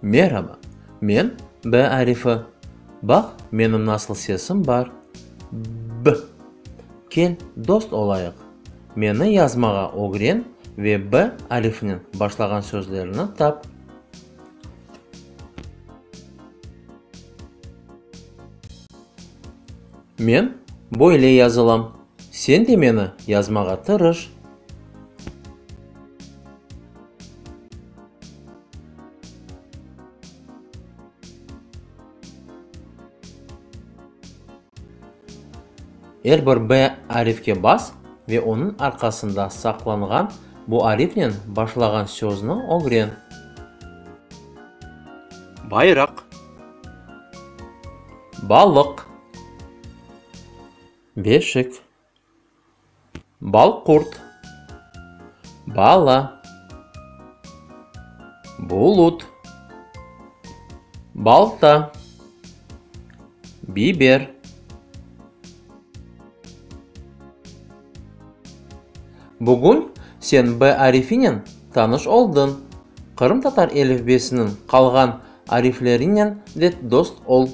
Meraba, men B arifi. Baq, menim nasıl sesim bar, B! Kel, dost olayıq. Meni yazmağa ögren ve B arifinen başlağan sözlerni tap. Men böyle yazılam, sen de meni yazmağa tırış. Er bir B arifke bas ve onıñ arqasında saqlanğan bu arifnen başlağan sözni ögren. Bayraq. Balıq. Beşik. Balqurt. Bala. Bulut. Balta. Biber. Bugün sen B arifinen tanış oldıñ. Qırımtatar elifbesiniñ qalğan ariflerinen de dost ol.